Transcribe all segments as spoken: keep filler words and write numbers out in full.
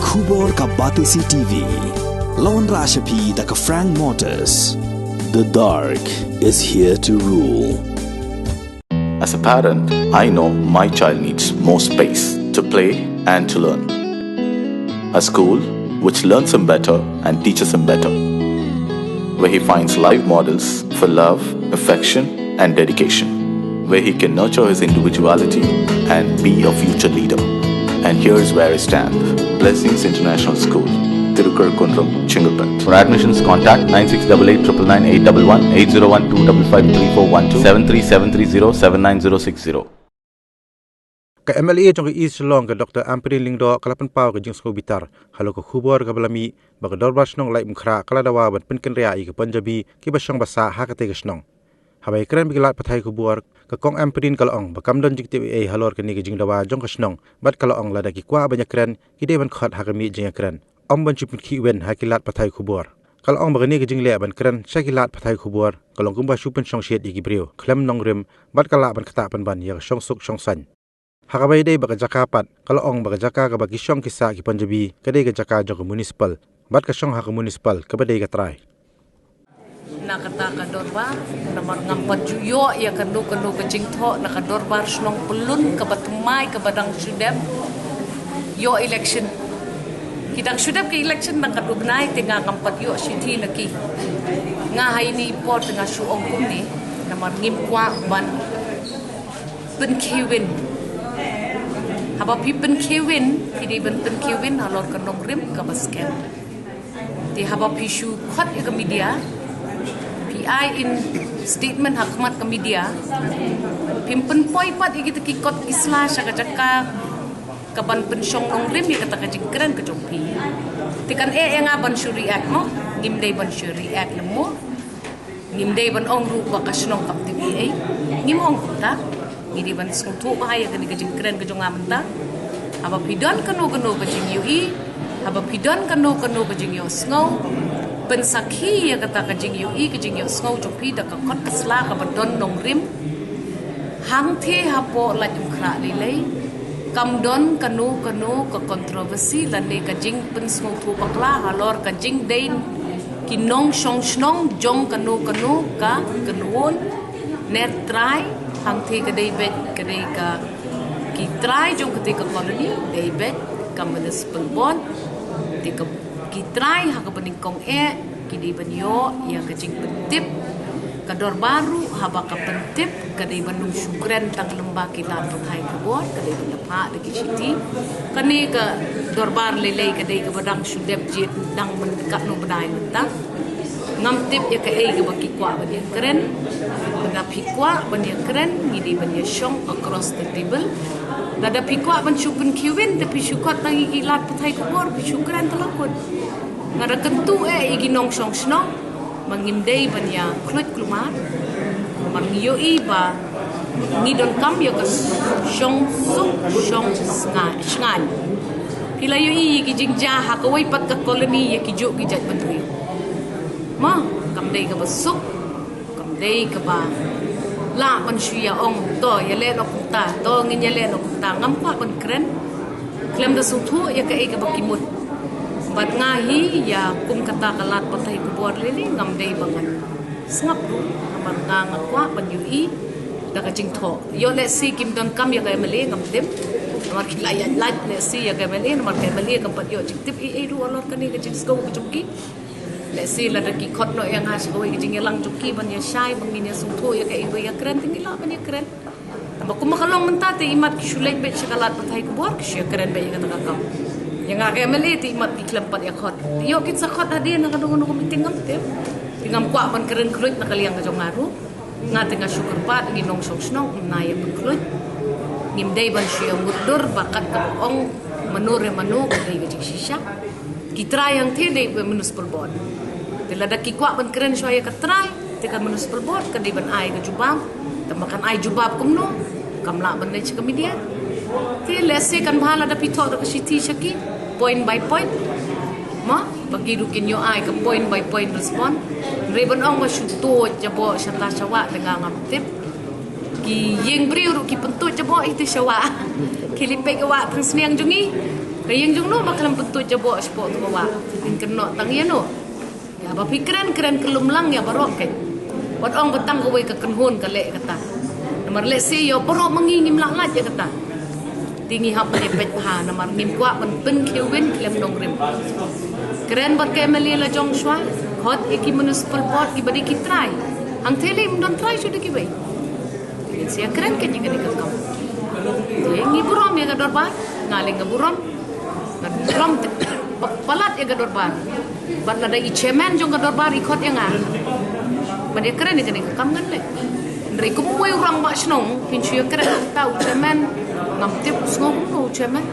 Khubor ka Batesi T V. Lawan Rashapi da ka Frank Motors. The dark is here to rule. As a parent, I know my child needs more space to play and to learn. A school which learns him better and teaches him better, where he finds live models for love, affection, and dedication, where he can nurture his individuality and be a future leader. And here's where I stand. Blessings International School, Tirukar Kundrum, Chengalpet. For admissions, contact nine six double eight triple nine eight double one, eight zero one two double five three four one two, seven three seven three zero seven nine zero six zero. Ka M L A jong ka East Shillong, ka Doctor Ampareen Lyngdoh, ka la pynpaw ka jingsngewbitar halor ka khubor kaba la mih ba ka Dorbar Shnong Laitumkhrah ka la dawa ban pynkynriah ïa ki Punjabi kiba shong ba sah ha katei ka shnong. Haba ïakren bad ki lad pathai khubor, ka Kong Ampareen ka la ong ba kam don jingtip ei ei halor kane ka jingdawa jong ka shnong, bad ka la ong lada ki kwah ban ïakren, ki dei ban khot ha ka miej jingïakren, ym ban shu pynkhih win ha ki lad pathai khubor. Ka la ong ba kane ka jingleh ban kren sha ki lad pathai khubor ka long kumba shu pynshongshit ïa ki briew khlem nongrim, bad ka lah ban ktah pynban ïa ka shongsuk shongsaiñ. Ha kaba ïadei bad ka jaka pat, ka la ong ba ka jaka kaba ki shong ki sah ki Punjabi ka dei ka jaka jong ka municipal, bad ka shong ha ka municipal kaba dei ka trai. Na kata ka dorbar, namar ngam pat ju ïoh ïa kano kano ka jingthoh na ka Dorbar Shnong Pyllun kaba thymmai kaba dang shu dep ïoh election. Ki dang shu dep ka election na ka dubnai, te nga ngam pat ïoh shithi na ki. Nga ha ine i por te nga shu ong kumne, namar ngim kwah ban pynkhih win. Haba phi pynkhih win, phi dei ban pynkhih win halor ka nongrim kaba skhem. Te haba phi shu khot ïa ka media, phi ai in statement ha khmat ka media, phim pynpoi pat ïa kita ki kot ki sla sha ka jaka kaban pynshong nongrim ïa kata ka jingkren ka jong phi. Te kan eh ïa nga ban shu react mo, ngim dei ban shu react lem mo. Ngim dei ban ong ruh ba ka shnong kam tip ei ei. Ngim ong kumta. Ngi dei ban sngewthuh bha ïa kane ka jingkren ka jong nga mynta. Haba phi don kano kano ka jingïohi, haba phi don kano kano ka jingïohsngew, pynsakhi ïa kata ka jingïohi ka jingïohsngew jong phi da ka kot ka sla kaba don nongrim. Hangtei hapoh Laitumkhrah lei lei kam don kano kano ka controversy lane ka jingpynsngewthuh bakla halor ka jingdei ki nongshong shnong jong kano kano ka kynhun ne trai. Hangtei ka dei beit ka dei ka ki trai jong katei ka colony, dei beit ka municipal board, te ka ki trai ha kaba nyngkong eh ki dei ban ïoh ïa ka jingpyntip. Ka dorbar ruh haba ka pyntip ka dei ban ym shu kren tang lyngba ki lad pathai khubor, ka dei ban da phah da ki shithi. Kane ka dorbar lei lei ka dei kaba dang shu dep jied dang myn katno bnai mynta. Ngam tip ïa kaei kaba ki kwah ban ïakren. Lada phi kwah ban ïakren, ngi dei ban ïashong across the table. Lada phi kwah ban shu pynkhih win, te phi shu khot tang ïa ki lad pathai khubor, phi shu kren te la kut. Nga da kyntu eh ïa ki nongshong shnong ba ngim dei ban ïa khluit kulmar. Ba ngi ïohi ba ngi donkam ïa ka shong suk shong snga-, shngaiñ. Phi la ïohi ïa ki jingjia ha kawei pat ka colony ïa ki juh ki jait bynriew. Ma, kam dei kaba suk, kam dei kaba lah ban shu ïa ong, to ïa leh noh kumta, to ngin ïa leh noh kumta, ngam kwah ban kren. Khlem da sngewthuh ïa kaei kaba ki mut. Bad nga hi ïa kum kata ka lad pathai khubor lei lei ngam dei ba ngan sngap ruh, namar nga nga kwah ban ïohi da ka jingthoh. Ïoh lehse kim donkam ïa ka M L A ngam tip. Namar ki la ïaid lait lehse ïa ka M L A, namar ka M L A kam pat ïoh jingtip ei ei ruh halor kane ka jingsngew ka jong ki. Lehse lada ki khot noh ïa nga sha kawei ka jingïalang jong ki ban ïashai, ban ngin ïasngewthuh ïa kaei ba ïakren, te ngi lah ban ïakren. Tangba kumba ka long mynta te imat ki shu leit beit sha ka lad pathai khubor, ki shu ïakren beit ïa kata ka kam. Ïa nga ka M L A te imat ki khlem pat ïa khot. Te ïoh kin sa khot hadien ha kano kano ka meeting ngam tip. Te ngam kwah ban kren khluit na ka liang ka jong nga ruh. Nga te nga shu kyrpad ïa ki nongshong shnong, ym nai ïa pynkhluit. Ngim dei ban shu ïa mutdur ba kat kaba ong mano re mano ka dei ka jingshisha. Ki trai hangtei dei ka municipal board. Te lada ki kwah ban kren shuwa ïa ka trai, te ka municipal board ka dei ban ai ka jubab. Tangba kan ai jubab kumno, kam lah ban leit sha ka media. Te lehse kan bha lada phi thoh da ka shithi sha ki, point by point. Ma, ba ki ruh kin ïoh ai ka point by point respond. Hynrei ban ong ba shu tuid jaboh shata sha wah, te nga ngam tip. Ki ïing briew ruh ki pyntuid jaboh ïa te sha wah. Ki leit peit ka wah tang sniang jong ngi. Ka ïing jong no ba khlem pyntuid jaboh shapoh tu ka wah. Phin kynnoh tang ïa no. Ïa ba phi kren kren kyllum lang ïa baroh keiñ. Wat ong ba tang kawei ka kynhun ka leh kata. Namar lehse ïa baroh ma ngi ngim lah lait ïa kata. Te ngi hap ban ïa peit bha namar ngim kwah ban pynkhiew win khlem nongrim. Kren bad ka M L A la jong shuwa. Khot ïa ki municipal board kiba dei ki trai. Hangtei lei ym don trai shuh da kiwei. Ngin sa ïa kren keiñ ïa kane ka kam. Te ngi burom ïa ka dorbar, nga lei nga burom. Nga burom te pa-, palat ïa ka dorbar. Bad lada i chairman jong ka dorbar i khot ïa nga ban ïa kren ïa kane ka kam ngan leh. Hynrei kum uwei u rangbah shnong phin shu ïa kren, ta u chairman ngam tip u sngew kumno u chairman.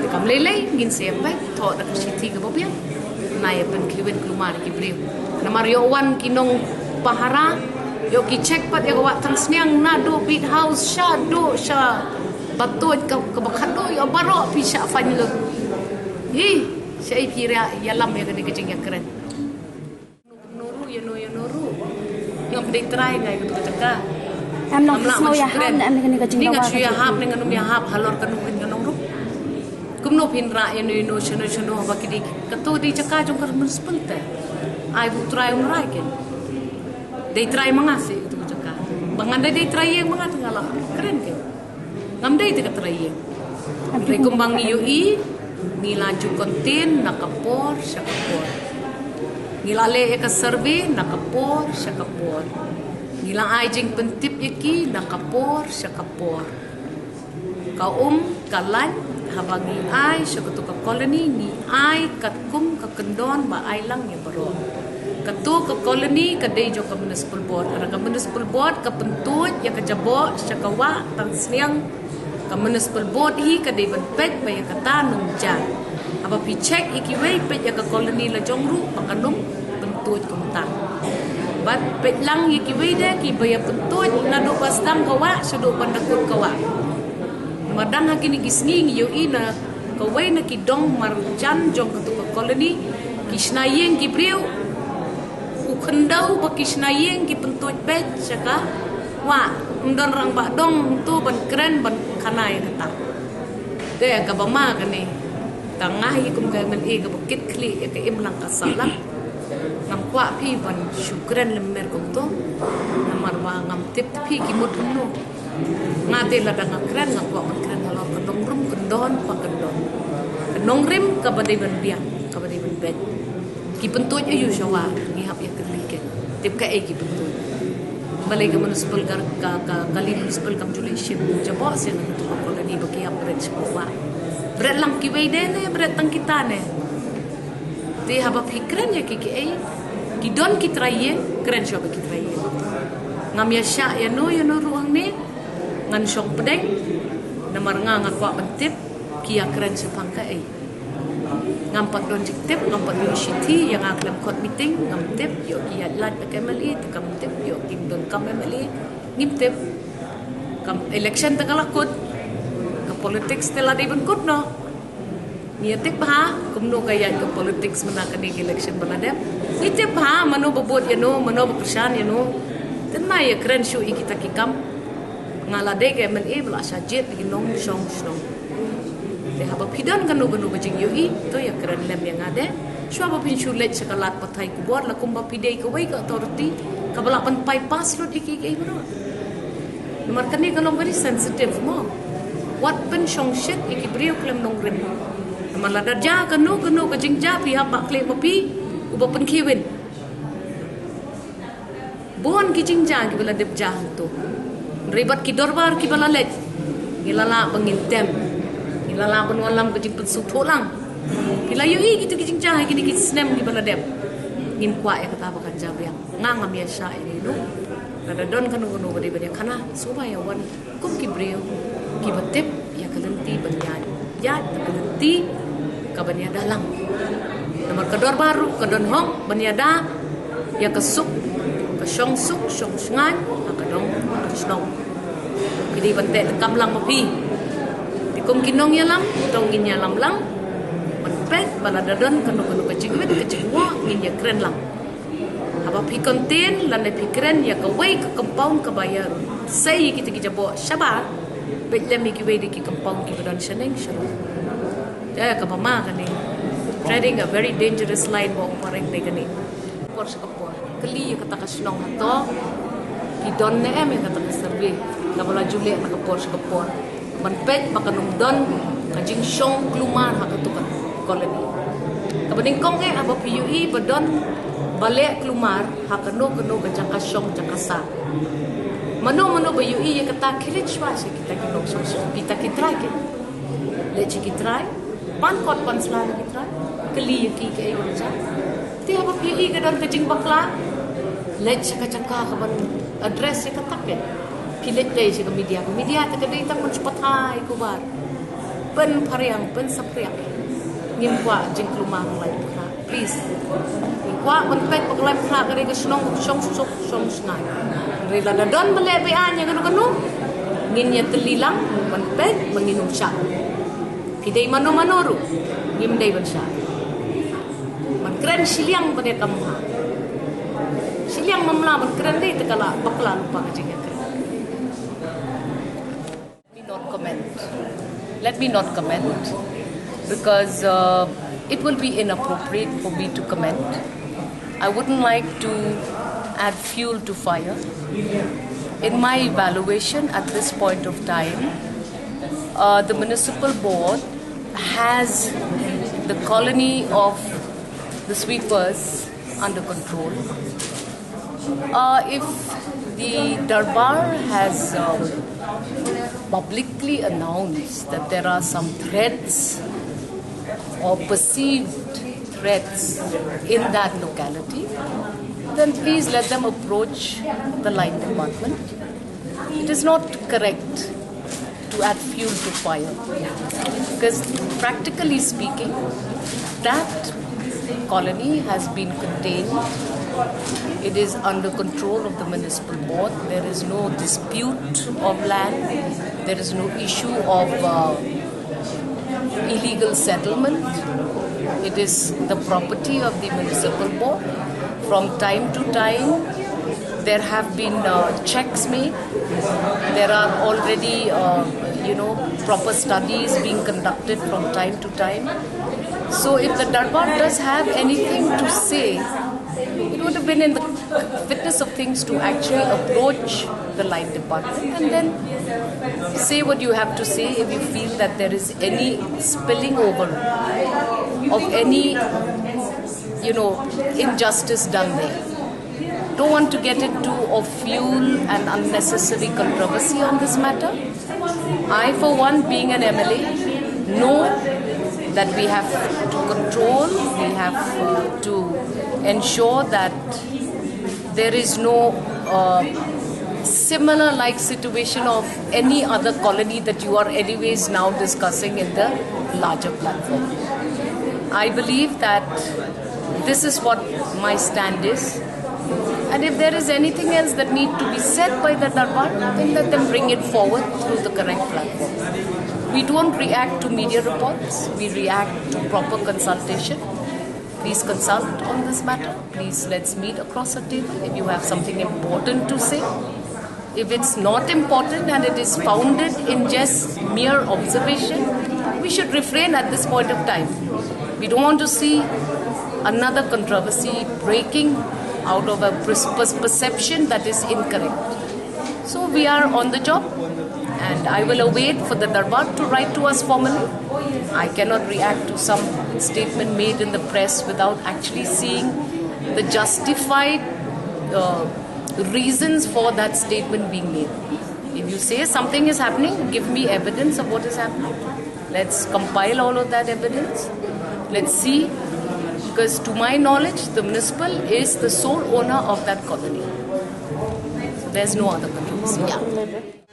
Te kam lei lei ngin sa ïa peit, thoh da ka shithi kaba biang. Ngin ïa pynkhiew win kulmar ki briew. Namar ïoh wan ki nongpahara, ïoh ki check pat ïa ka wah Thangsniang naduh Beat House shaduh sha Batuid ka, kaba khadduh ïoh baroh phi shah fine lut. Hi, shaei phi ïalam ïa kane ka jingïakren. Ïa no ruh, ïa no ruh. Ngam dei trai nga ïa katu ka jaka. Em nong sngewbha ïa hap ne em ïa kane ka jingdawa. Ni nga shu ïa hap ne ngan ym ïa hap halor kano kano ka nongrim. Kumno phin rah ïa no ïa no shano shano haba ki dei kato dei jaka jong ka municipal te. Ai bu trai um rai ke. Dei trai ma nga se ïa katu ka jaka. Ba ngan dei dei trai ïa ma nga te nga la kren ke. Ngam dei te ka trai ïa. Hynrei kumba ngi ïohi ngi la ju contain na ka por sha ka por. Ngi la leh ïa ka survey na ka por sha ka por. Ngi la ai jingpyntip ïa ki na ka por sha ka por. Ka um ka lait haba ngi ai sha katu ka colony ngi ai katkum ka kyndon ba ai lang ïa baroh. Katu ka colony ka dei jong ka municipal board. Haba ka municipal board ka pyntuid ïa ka jaboh sha ka wah Thangsniang. Ka municipal board hi ka dei ban peit ba ïa kata num ja. Haba phi check ïa kiwei peit ïa ka colony la jong ruh ba kan ym pyntuid kumta. Bad peit lang ïa kiwei de kiba ïa pyntuid naduh ba sdang ka wah shaduh ban da kut ka wah. Namar dang ha kine ki sngi ngi ïohi na kawei na ki dong marjan jong katu ka colony ki shna ïing ki briew. U khyndew ba ki shna ïing ki pyntuid beit sha ka wah. Ym don rangbah dong to ban kren ban khana ïa kata. Te kaba ma kane. Tang nga hi kum ka M L A kaba kit khlieh ïa ka imlang ka sahlang. Ngam kwah phi ban shu kren lem mer kumto. Namar ba ngam tip te phi ki mut kumno. Nga te lada nga kren nga kwah ban kren halor ka nongrim kyndon pa kyndon. Ka nongrim kaba dei ban biang kaba dei ban beit. Ki pyntuid aïu sha wah ngi hap ïa kylli ke. Tip kaei ki pyntuid. Balei ka municipal ka, ka, ka kali municipal kam ju leh shim jaboh sha na katu ka colony ba ki ïa bret sha wah. Bret lang kiwei de ne bret tang kita ne. Te haba phi kren ïa ki kiei ki don ki trai ïing kren shuwa ba ki trai ïing. Ngam ïa shah ïa no ïa no ruh hangne. Ngan shong pdeng namar nga nga kwah ban tip ki ïa kren shaphang kaei. Ngam pat don jingtip, ngam pat don shithi ïa nga khlem khot meeting, ngam tip ïoh ki ïaid lait da ka M L A te kam tip ïoh ki don kam M L A. Ngim tip. Kam election te ka la kut. Ka politics te la dei ban kut noh. Ngi ïa tip bha kumno ka ïaid ka politics mynta kane ka election ba la dep. Ngi tip bha mano ba bud ïa no, mano ba kyrshan ïa no. Te ngim ïa kren shuh ïa kita ki kam. Nga la dei ka M L A ba la shah jied ïa ki nongshong shnong. Te haba phi don kano kano ka jingïohi to ïa kren lem ïa nga de. Shuwa ba phin shu leit sha ka lad pathai khubor la kumba phi dei kawei ka authority kaba lah ban bypass lut ïa kiei kiei baroh. Namar kane ka long very sensitive mo. Wat pynshongshit ïa ki briew khlem nongrim. Namar lada jia kano kano ka jingjia phi hap ban khleh ma phi uba pynkhiew win. Bun ki jingjia kiba la dep jia hangto. Hynrei bad ki dorbar kiba la leit ngi la lah ba ngin tem. Ngi la lah ban wallam ka jingpynsngewthuh lang. Phi la ïohi kita ki jingjia ha kine ki snem kiba la dep. Ngim kwah ïa kata ba kan jia biang. Nga ngam ïa shah ïa ino. Lada don kano kano ba dei ban ïa khana sngewbha ïa wan kum ki briew kiba tip ïa ka lynti ban ïaid, ïaid ka lynti ka ban ïada lang. Namar ka dorbar ruh ka don hok ban ïada ïa ka suk, ka shong suk shong shngaiñ ha ka dong ka shnong. Ki dei ban teh kam lang ma phi. Te kum ki nongïalam to ngin ïalam lang ban peit ba lada don kano kano ka jingwit ka jingwah ngin ïa kren lang. Haba phi contain lane phi kren ïa kawei ka compound kaba ïa sei ïa kita ki jaboh shabar. Peit lem ïa kiwei de ki compound kiba don shaneng sharud. Eh, kaba ma kane. Treading a very dangerous line ba u pareng ne kane. Por sha ka por. Kylli ïa kata ka shnong hato. Ki don ne em ïa kata ka survey. Kaba la ju leh na ka por sha ka por. Ban peit ba kan ym don ka jingshong kulmar ha kato ka colony. Kaba nyngkong eh haba phi ïohi ba don ba leh kulmar ha kano kano ka jaka shong jaka sah. Mano mano ba ïohi ïa kata khie leit shuwa sha kita ki nongshong shnong, kita ki trai ki. Leit sha ki trai, pan kot pan sla ïa ki trai, kylli ïa ki kaei ba jia. Te haba phi ïohi ka don ka jingbakla, leit sha ka jaka kaban address ïa kata ke. Phi leit dei sha ka media, ka media te ka dei tang ban shu pathai khubor. Pynphriang, pynsaphriang. Ngim kwah jingkulmar lai pura. Please. Ngi kwah ban peit ba ka Laiphrah ka dei ka shnong shong suk shong shngain. Hynrei lada don ba leh beiñ ïa kano kano, ngin ïa tylli lang ban peit ba ngin ym shah. Phi dei mano mano ruh, ngim dei ban shah. Ban kren shiliang ba dei kam ha. Shiliang mamla ban kren dei te ka la bakla lypa ka jingïakren. Let me not comment. Let me not comment because uh, it will be inappropriate for me to comment. I wouldn't like to add fuel to fire. In my evaluation at this point of time, uh, the municipal board has the colony of the sweepers under control. Uh, if the Darbar has um, publicly announced that there are some threats or perceived threats in that locality, then please let them approach the line department. It is not correct to add fuel to fire. Because practically speaking, that colony has been contained. It is under control of the municipal board. There is no dispute of land. There is no issue of uh, illegal settlement. It is the property of the municipal board. From time to time, there have been uh, checks made. There are already, uh, you know, proper studies being conducted from time to time. So if the Darbar does have anything to say, it would have been in the fitness of things to actually approach the line department and then say what you have to say if you feel that there is any spilling over of any, you know, injustice done there. Don't want to get into or fuel an unnecessary controversy on this matter. I, for one, being an M L A, know that we have to control, we have uh, to ensure that there is no uh, similar like situation of any other colony that you are anyways now discussing in the larger platform. I believe that this is what my stand is. And if there is anything else that need to be said by the Darbar, then let them bring it forward through the correct platform. We don't react to media reports, we react to proper consultation. Please consult on this matter. Please, let's meet across a table if you have something important to say. If it's not important and it is founded in just mere observation, we should refrain at this point of time. We don't want to see another controversy breaking out of a pers- pers- perception that is incorrect. So we are on the job, and I will await for the Darbar to write to us formally. I cannot react to some statement made in the press without actually seeing the justified uh, reasons for that statement being made. If you say something is happening, give me evidence of what is happening. Let's compile all of that evidence. Let's see. Because to my knowledge, the municipal is the sole owner of that colony. So there's no other controversy. Yeah.